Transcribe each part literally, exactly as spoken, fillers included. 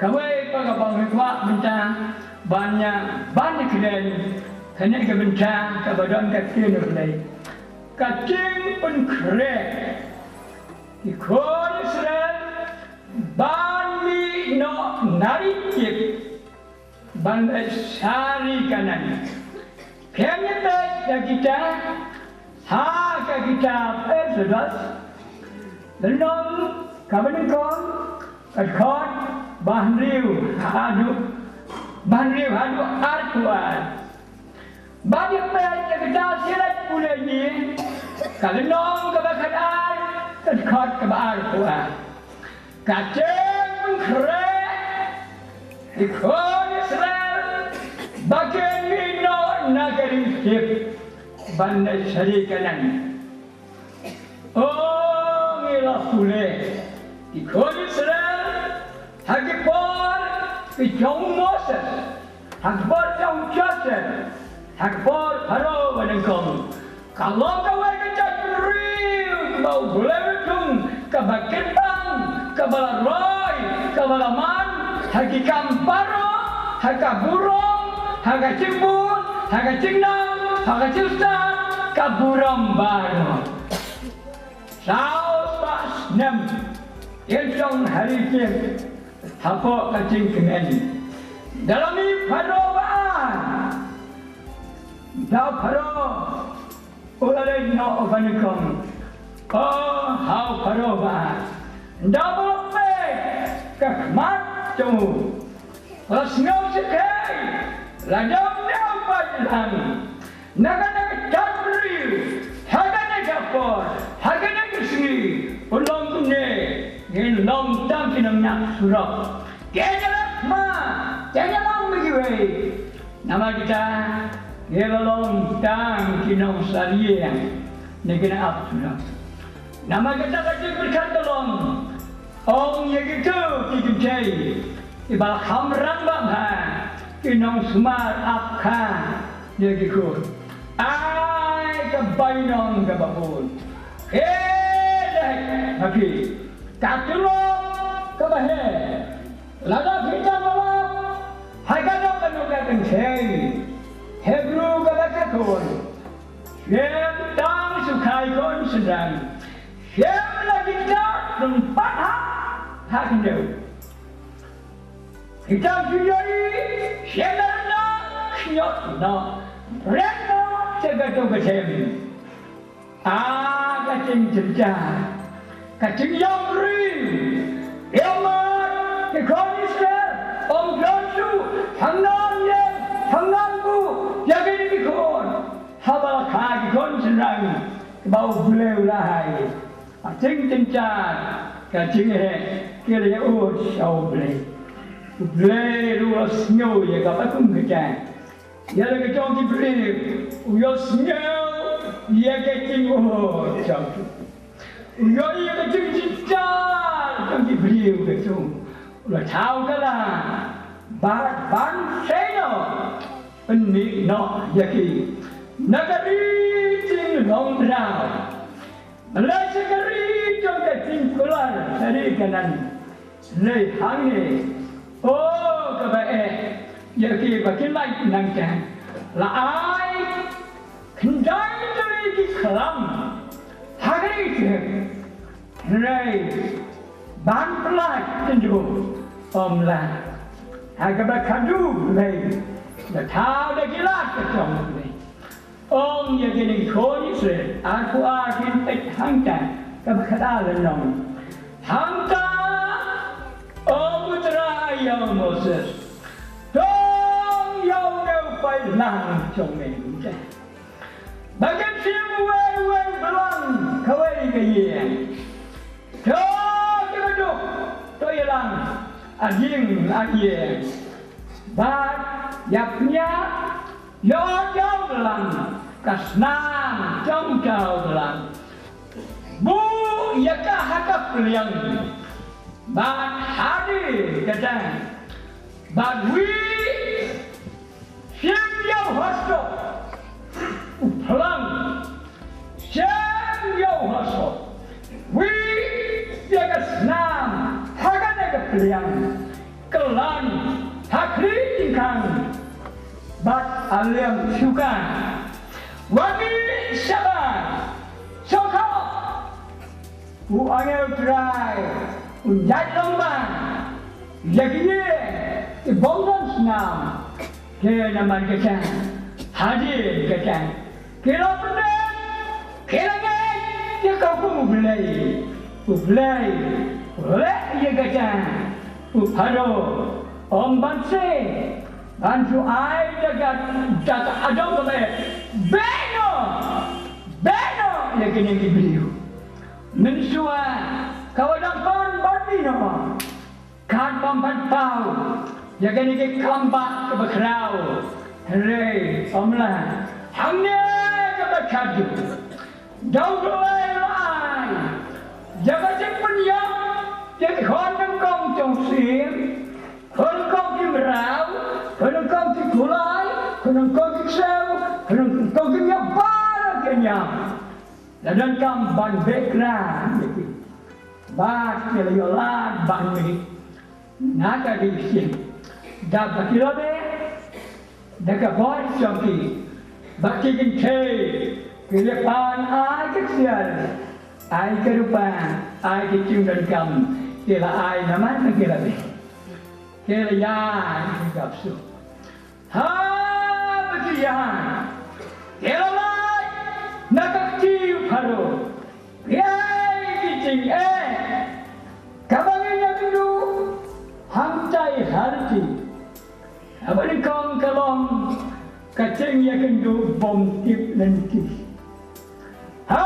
Kawei pat kaba nga kwah mynta ban ïa, ban ïa kren, kane ka bynta kaba don ka ktien U Blei. Ka jingpynkhreh ki khun Israel ban mih noh na ri Ijipt ban leit sha ri Kanaan. Phi ïa peit ïa kita ha ka kitab Exodus, lynnong kaba nyngkong, ka dkhot ba hynriew haduh, ba hynriew haduh arphew ar. Bad ïa peit ïa kita, sngewbha pule ïa ka lynnong kaba khatar, ka dkhot kaba arphew ar. Ka jingpynkhreh ki khun Israel ba kin mih noh na ka ri Ijipt ban leit sha ri Kanaan. O, ngi la pule, ki khun Israel ha ki por ki jong u Moses, ha ki por jong u Joseph, ha ki por Pharaoh ba nyngkong, ka long kawei ka jaitbynriew kaba U Blei u la thung, kaba kyrpang, kaba la roi, kaba la man ha ki kam baroh, ha ka burom, ha ka jingbun, ha ka jingnang, ha ka jingstad, ka burom baroh. Saw spah snem kin shong ha ri Ijipt hapoh ka jingkmen. Da la mih Pharaoh ba ar, da u Pharaoh u la leit noh uba nyngkong. O, ha u Pharaoh ba ar, da ba la peit ka khmat jong u, la sngew shyrkhei, la dom ne u paidlang. Na kane ka jaitbynriew, ha kane ka por, ha kane ka sngi, u long kumne, ngin long tang ki nongñiah surok. Ki ïalam ma, ki ïalam ma kiwei. Namar kita, ngi la long tang ki nongsalia ne ki nongap surok. Namar kata ka jingpyrkhat ka long, ong ïa kito ki kynthei kiba kham rangbah bha, ki nongsumar ap kha ïa ki khun. Ai ka bainong kaba bun. He dei ma phi ka tulop kaba heh. Lada phi tang ba lap ha ka dok ka dok ka kynthei, Hebru kaba khatkhun, shim tang shu kha khun shynrang. Shim la ki dak nang pat ha ha khyndew. Ki dak ki ïohi, shim la na khñiot na ren na te ka tu ka shem. A ka jingjynjar, ka jingïap briew. Ïa ma ki khun Israel, ym don shuh hangnan ïeng hangnan buh ïa kine ki khun. Haba la kha ki khun shynrang ba U Blei u la ai, ka jingjynjar, ka jingheh ki la ïa ud sha U Blei. U Blei ruh u la sngew ïa kaba kum kata. Ïa la ka jong ki briew u ïohsngew ïa ka jingud jong u. U ïohi ïa ka jingjynjar jong ki briew ka jong u. U la thaw ka la bad ban sei noh, pynmih noh ïa ki na ka ri jinglong mraw. Leit sha ka ri jong ka jingkular, ka ri Kanaan. Lei hangne, o, kaba eh ïa ki ba kin lait nangta. La ai khyndai tylli ki khlam ha ka ri Ijipt. Hynrei ban pyllait tynjuh ym lah. Ha kaba khadduh lei, la thaw da ki lad ka jong U Blei. Ong ïa kine ki khun Israel, arphew ar, kin peit hangta kaba khatar lynnong. Hangta ong U Trai ïa u Moses, to ong ïa une u paidlang jong me mynta ba kin shim uwei uwei u blang kawei ka ïing. To ki baduk, to ïalang, a ïing a ïing. Bad ïa pynïap ïa uta u blang, ka snam jong uta u blang. Buh ïa ka ha ka pliang. Bad hadien kata, bad wieh, shim ïa u hooid, u phlang. Shim ïa u hooid, wieh ïa ka snam ha kane ka pliang. Kyllon ha khlieh jingkhang bad ha liang shuka. Wat mih shabar, sngewthuh u angel Trai un ïaid lyngba ïa kine ki bym don snam. Te namar kata, hadien kata, ki la pyndep, ki la ngeit ïa ka hukum u Blei. U Blei u leh ïa kata, u Pharaoh um banse, ban shu ai da ka, da ka adong kaba eh, beh noh, beh noh ïa kine ki briew. Mynshuwa ka wan dang pan ban mih noh. Kat bym pat paw ïa kane ka kam ba kaba khraw. Hynrei ym lah. Hangne kaba khadduh, da U Blei u la ai ïa ka jingpynïap ïa ki khun nyngkong jong u syiem, khun nyngkong ki mraw, khun nyngkong ki kulai, khun nyngkong ki ksew, khun nyngkong ki ñiah, baroh ki ñiah. La donkam ban beh kra ïa ki. Bad ki la ïoh lad ban mih na ka ri Ijipt. Da ba ki la beh, da ka bor jong ki, ba ki kynthei ki la pan ai ka ksiar, ai ka rupa, ai ka jingdonkam, ki la ai namar ba ki la beh. Ki la ïaid ha ka bsut. Haba ki ïaid, ki la leit na ka kti u Pharaoh. Ki ai ki jingeh kaba ngin ïakynduh hangtai ha lynti. Kaba nyngkong ka long ka jingïakynduh bym tip lynti. Ha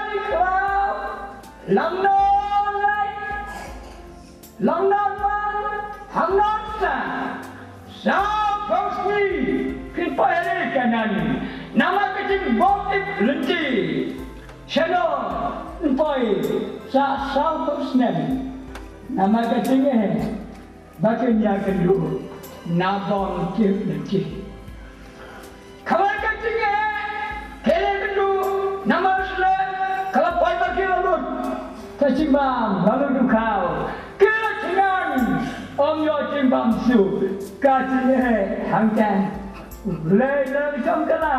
ri khlaw, lang noh leit, lang noh wan, hang noh sah. Sawphew sngi kin poi ha ri Kanaan namar ka jingbymtip lynti. Shano kin poi sa sawphew snem namar ka jingeh ba kin ïakynduh na bymtip lynti. Kawei ka jingeh, ki la ïakynduh namar u slem, ka la poi ba ki la lut. Ka jingbam la lut u khaw. Ki la thngan, ym ïoh jingbam shuh. Ka jingeh hangta. U Blei la jong ka la,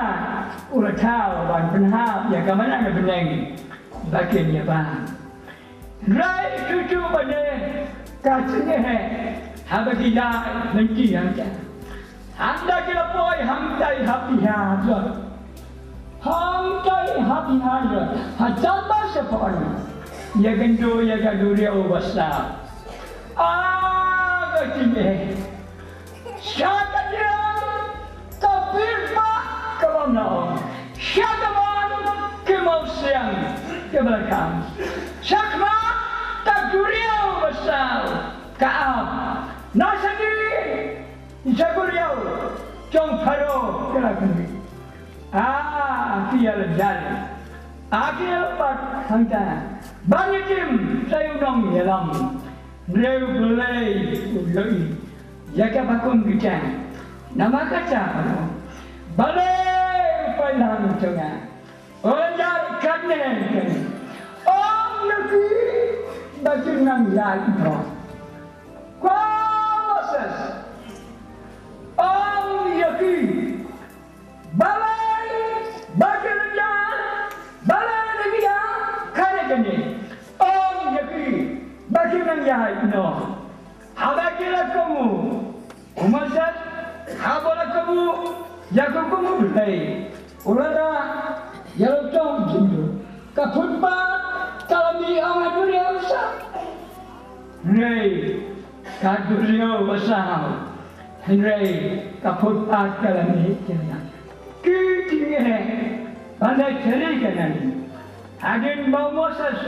u la thaw ban pynhap ïa ka madan bneng ba kin ïabam. Hynrei shuh shuh ba dei ka jingeh haba ki ïaid lynti hangta. Hangta ki la poi hangtai ha Pi Hahiroth. Hangtai ha Pi Hahiroth, hajan ba shaphang ïakynduh ïa ka duriaw ba saw. Ah, ka jingeh. Sha ka diang ka pyrpah ka bym lah ong. Sha ka ban ki mawsiang kiba la kham. Sha khmat ka duriaw ba saw ka ap. Na shadien sha ka duriaw jong Pharaoh ka la khmih. Ah, ki ïa la jai. Ah, ki ïa la pat hangta ban ïa tim sa ïa u nongïalam. Hynrei U Blei u ïohi ïa kaba kum kita. Namar kata, balei u paidlang jong nga u la ïaid katne katne? Ong ïa ki ba kin nang ïaid noh. Ko Moses, ong ïa ki. Balei ba ki nang ïaid, balei ba ki ïaid katne katne? Ong ïa ki ba ki nang ïaid noh. Haba ki la kohnguh, u Moses haba u la kohnguh ïa ka hukum U Blei, u la rah ïa la u tong jingduh. Ka phutpat ka la mih ong ha duriaw ba saw. Hynrei ka duriaw ba saw. Hynrei ka phutpat ka la mih. Ki jingeh ban leit sha ri Kanaan. Hadien ba u Moses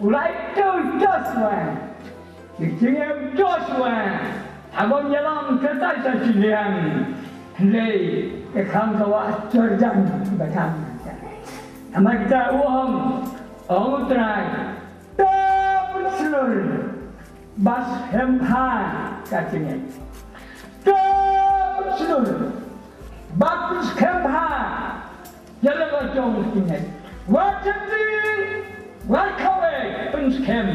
u la ïathuh ïa u Joshua. Ki jingeh u Joshua ha bym ïalam kata sa shiliang. Hynrei ka kham ka wah Jordan ba kham. Namar kata u ong, ong u Trai, to pynshlur bad skhem bha ka jingeh. To pynshlur bad skhem bha ïa la ka jong ka jingeh. Wat sheptieng, wat khawaï, pynskhem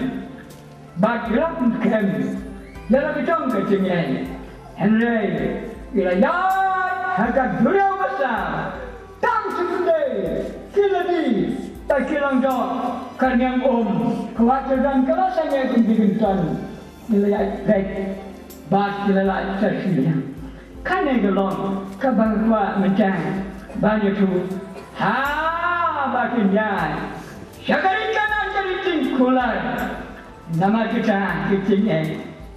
bad ïa la pynskhem. ïa la ka jong ka jingeh. Hynrei ki la ïaid ha ka duriaw basa, tang shu kyndei ki la die bad ki long doh. Ka ryngiang um ka wah ka don ka la sangeh kum ki kynton. Ki la ïaid beit bad ki la lait sha shiliang. Kane ka long kaba nga kwah mynta ban ïathuh ha ba kin ïaid sha ka ri Kanaan, ka ri jingkular. Namar kita ki jingeh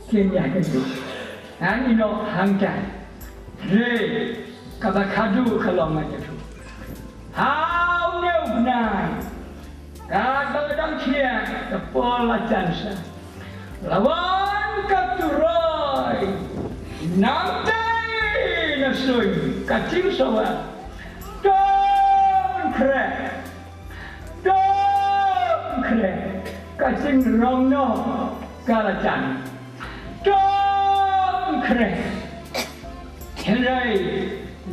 kin ïa kynduh. Ngan ïeh noh hangta. Hynrei kaba khadduh ka long, ngan ïathuh. Ha une u bnai katba la dang thiah, ka por la jan sha, la wan ka turoi. Nangta na suiñ ka jingsawa. To pynkhreh, to pynkhreh. Ka jingrong noh ka la jan. To pynkhreh. Hynrei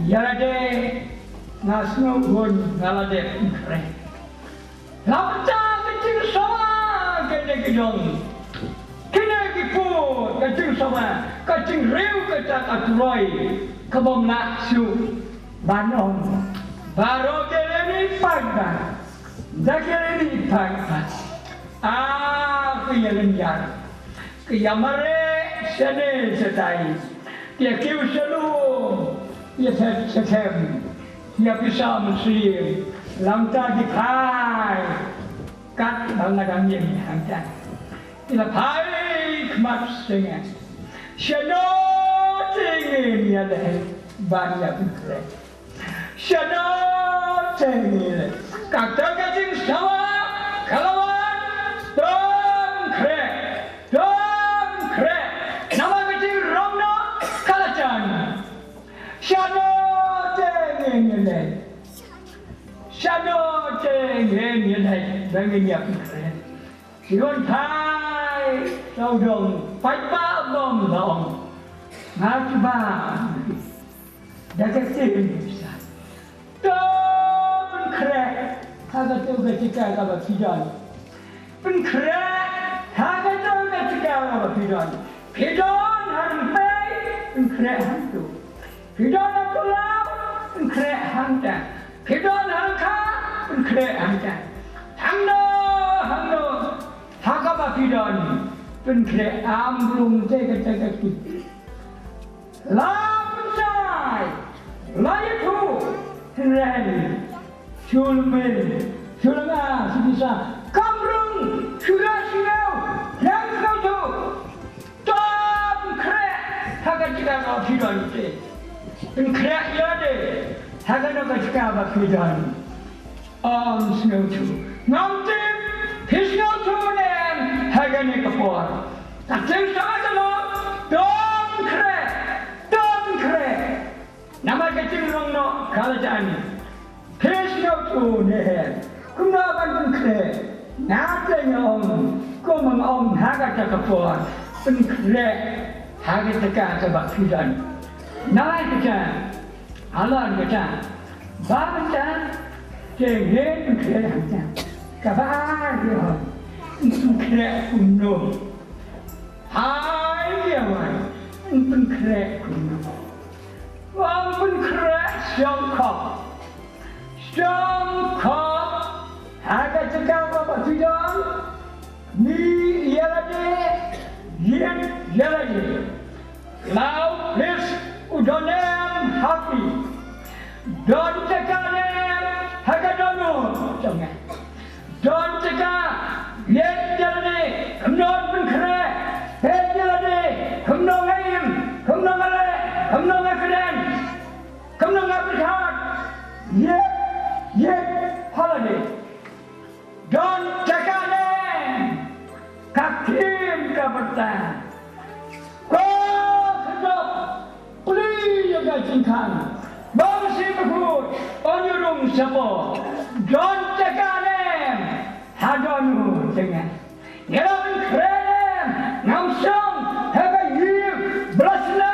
ïa lade nga sngew hun nga la dep pynkhreh. La mynta ka jingsawa kane ka jong, kine ki pud, ka jingsawa, ka jingriew kata ka turoi kabym lah shuh ban ong. Baroh ki lynti pat ba, da ki lynti pat ba, a, ki ïa lynñiar, ki ïa mareh shane shatai, ki ïa kiew sha lum, ïa thet sha them, ïa pisa mynsiem. Lamta ki phai kat ba nga dang ïeng hangta. Ki la phai khmat sha nga. Shano te ngin ïa leit ban ïa pynkhreh? Shano te ngin ïa leit? Kata ka jingsawa ka la wan. To pynkhreh, to pynkhreh. Namar ka jingrong noh ka la jan. Shano te ngin ïa leit? Shano te ngin ïa leit ba ngin ïa pynkhreh? Ki wan phai sawdong, paidbah bym lah ong. Nga shu ba da ka ktien pisa. To pynkhreh ha kato ka jaka kaba phi don. Pynkhreh ha kato ka jaka kaba phi don. Phi don ha Rympei, pynkhreh hangto. Phi don ha Palau, pynkhreh hangta. Phi don ha Kha, pynkhreh hangta. Hangno hangno ha kaba phi don, pynkhreh. Ym rung te kata ka ktien. La pynshai, la ïathuh, hynrei shu lymmen, shu lynga, shu pisa, kam rung, shu da shu ngew, nang sngewthuh. To pynkhreh ha ka jaka ba phi don te. Pynkhreh ïa lade ha kano ka jaka ba phi don. Ym sngewthuh. Ngam tip phi sngewthuh ne em ha kane ka por. Ka jingsawa ka long, to pynkhreh, to pynkhreh. Namar ka jingrong noh ka la jan. Phi sngewthuh ne em kumno ban pynkhreh? Nga te nga ong, kumba nga ong ha kata ka por, pynkhreh ha kata ka, kaba phi don. Nalai kata, halor kata, ba mynta te ngin pynkhreh hangta. Kaba ar te ong, pynkhreh kumno? Hai, ïa wan, pynkhreh kumno? Wan pynkhreh shongkop. Shongkop ha ka jaka kaba phi don. Mih ïa lade, ïit ïa lade. Khlaw plis u don ne em ha phi? Don jaka ne em ha ka dohnud jong nga? Don jaka, ïit ïa lade, kumno pynkhreh, peit ïa lade, kumno nga im, kumno nga leh, kumno nga kren, kumno nga pyrkhat, ïit, ïit ha lade. Don jaka ne em, ka ktien ka bynta. Ko khyrdop, plie ïa ka jingkhang. Bym shym bakhuid, yn ïa rung shapoh. Don jaka ne em ha dohnud jong nga? Nga la pynkhreh ne em? Ngam shong ha ka ïing ba la shna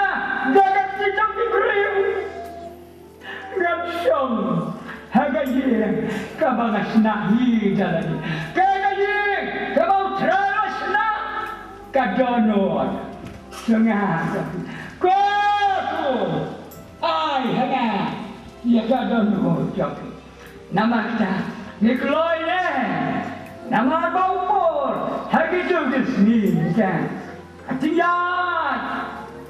da ka kti jong ki briew. Ngan shong ha ka ïing kaba nga shna hi da lade, ka, ka ïing kaba U Trai u la shna. Ka dohnud, Jong nga, ko, ko, ai ha nga ïa ka dohnud jong phi. Namar kata ngi kloi ne, namar ba u por ha kito ki sngi ka, ka jingïaid,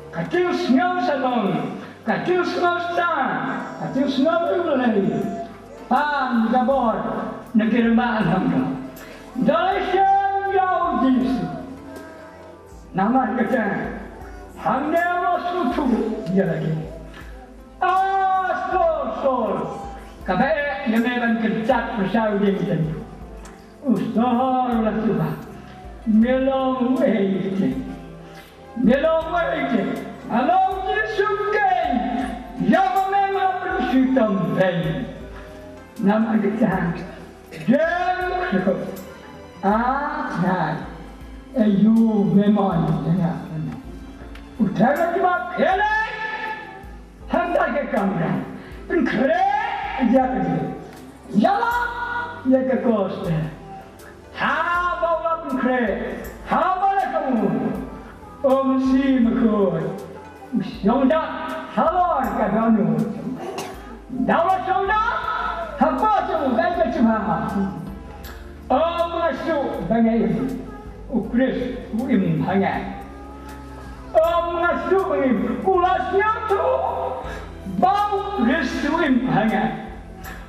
ka jingsngew shalong, ka jingsngew stad, ka jingsngew U Blei, pan ka bor na ki rangbah lyngdoh. Da la shem ïa U Jisu. Namar kata hangne u la sngewthuh ïa lade. A Saul, Saul, kaba eh ïa me ban kynjat pyrshah ïa u dieng jong u. U Saul u la jubab, me long uei te? Me long uei te? Nga long Jisu keiñ, ïa uba me la pynshitom beiñ. Namar kata, Deng khlem. Ah, nai. Aïu me mon ïa nga. U Trai u la jubab, khlem. Hangta ka kamra. Pynkhreh ïa ka. Ïalap ïa ka gospel. Haba u la pynkhreh, haba la kynmaw, ym shym khuid. U shong da halor ka dohnud. Da u la shong da hapoh jong ka ïing ka jingïalang. Ym nga shu ba nga im, U Khrist u im ha nga. Ym nga shu ba nga im, u la sngewthuh ba U Khrist u im ha nga.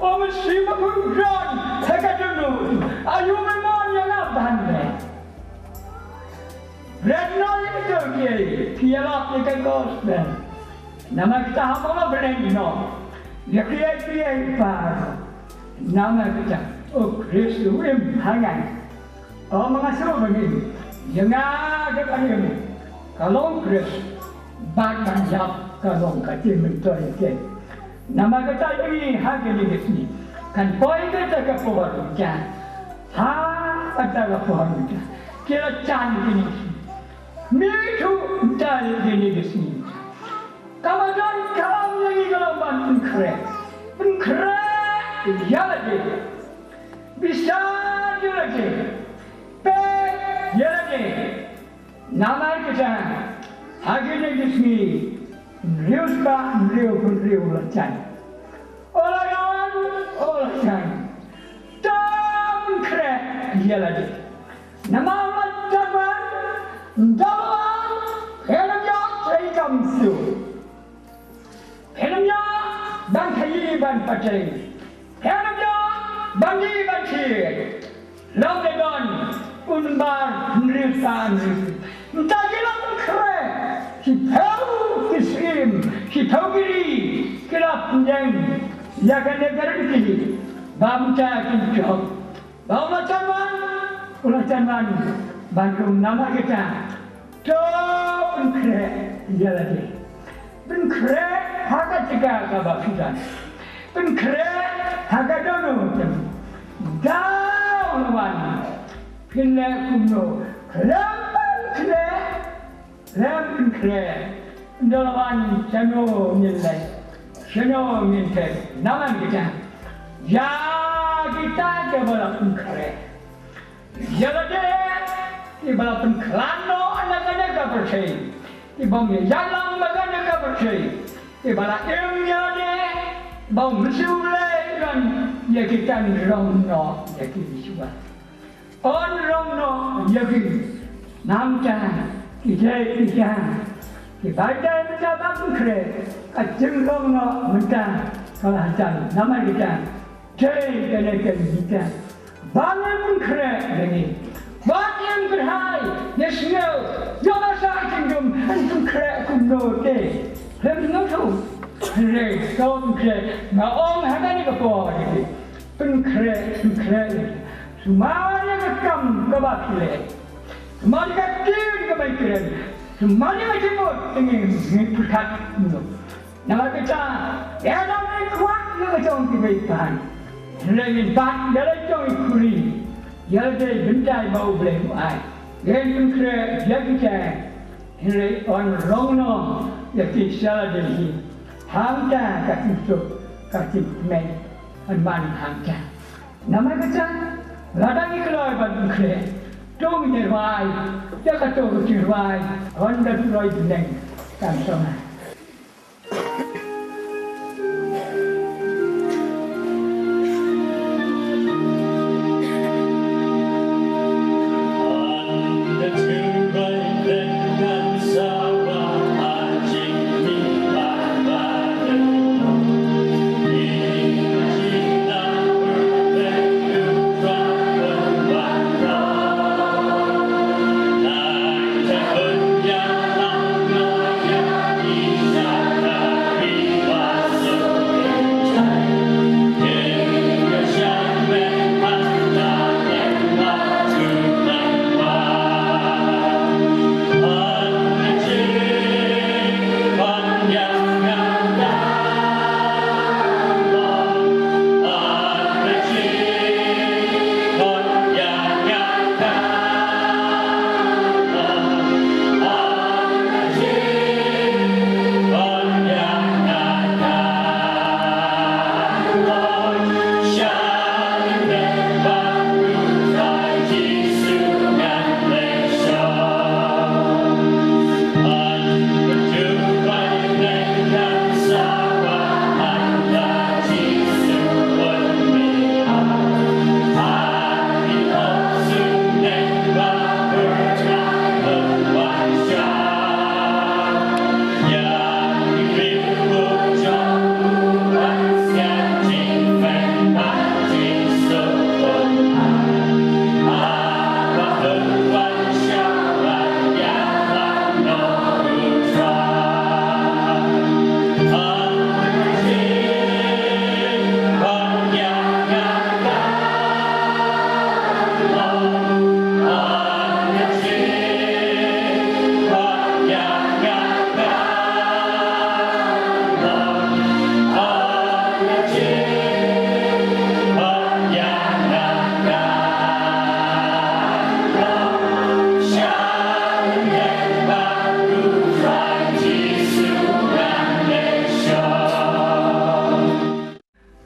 Ym shym khuid ron ha ka dohnud. Aïu me mon ïa nga ban leh? Bret noh ïa kito kiei ki ïalap ïa ka gospel. Namar kata haba u la bret noh ïa kiei kiei baroh. Namar kata U Khrist u im ha nga. Ym nga shu ba nga im, ïa nga da ban im ka long Khrist, bad ban ïap ka long ka jingmyntoi ïa ki. Namar kata ïa ngi ha kine ki sngi kan poi kata ka por ka, ha kata ka por ka ki la jan kine ki sngi. Me thuh kumta ïa kine ki sngi. Kaba donkam ïa ngi ka long ban pynkhreh, pynkhreh ïa lade, bishar ïa lade, peit ïa lade. Namar kata ha kine ki sngi hynriew spah hynriew hynriew la jan. O la jan, o la jan. To pynkhreh ïa lade. Namar la jan ban, ynda la wan, phin ym ïoh treikam shuh. Phin ym ïoh ban khaïi ban pateng. Phin ym ïoh ban ïoh ban thied. Long dei don un bar hynriew san. Mynta ki la pynkhreh, shiphew ki syiem, shiphew ki ri ki la pynïeng ïa kane ka rynti ba mynta kin jop. Ba u la jan wan, u la jan wan ban rung. Namar kata to pynkhreh ïa lade. Pynkhreh ha ka jaka kaba phi don. Pynkhreh ha ka dohnud jong phi. Ynda u la wan, phin leh kumno? Khlem pynkhreh, khlem pynkhreh, ynda la wan shano ngin leit, shano ngin peit? Namar kata ïa kita kiba la pynkhreh ïa lade, kiba la pynkhlad noh na kane ka pyrthei, kiba ym ïalam na kane ka pyrthei, kiba la im ïa lade ba ym shu leh ïa kita, yn rong noh ïa ki shuwa. Yn rong noh ïa ki. Namar ki dei kita kiba dei mynta ba pynkhreh. Ka jingrong noh mynta ka la jan. Namar kita dei kane ka jingkren ba ngi pynkhreh ïa ngi. Ba ngi pynkhreh ïa sngew ïa ka sa kingdom, yn pynkhreh kumno te. Khlem sngewthuh. Hynrei to pynkhreh, nga ong ha kane ka por ïa phi. Pynkhreh, pynkhreh. Sumar ïa ka kam kaba phi leh. Sumar ïa ka ktien kaba phi kren. Sumar ïa ka jingmut, ngi, ngi pyrkhat kumno. Namar kata, ïa lade ngin kwah ïa la jong kiba ïeit ban. Hynrei ngin bat ïa la jong i khuri. Ïa lade bynta ba U Blei u ai. Ngin pynkhreh ïa kita. Hynrei yn rong noh ïa ki sha lade hi. Hangta ka jingsuk, ka jingkmen yn man hangta. Namar kata, lada ngi kloi ban pynkhreh, to ngin ïa rwai Ïa kato ka jingrwai, hynda u Trai u bneng kan shong.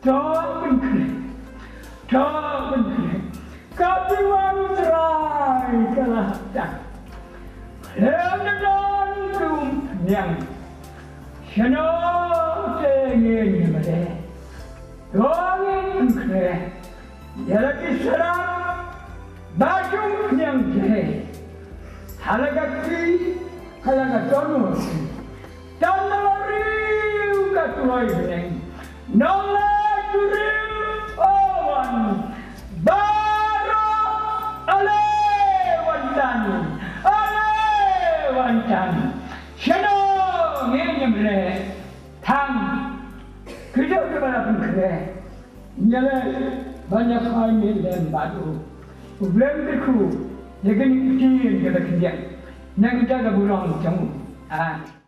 To pynkhreh, to pynkhreh, ka jingwan U Trai ka la hap tang. Khlem da don ka umphniang, shano te ngin ïa mane? To ngin pynkhreh ïa la ki sarang ba jong umphniang te, ha la ka kti, ha la ka dohnud. Tang na la riew ka kloi bneng, nongleit kurim, o wan. Baroh ale wan tan, ale wan tan. Shano ngin ïa mane? Tang, ki jong kiba la pynkhreh, ïaleh ban ïakhun ïaleh bad u. U Blei un kyrkhu ïa kine ki ktien kiba khyndiat na ka bynta ka burom jong u. Amen.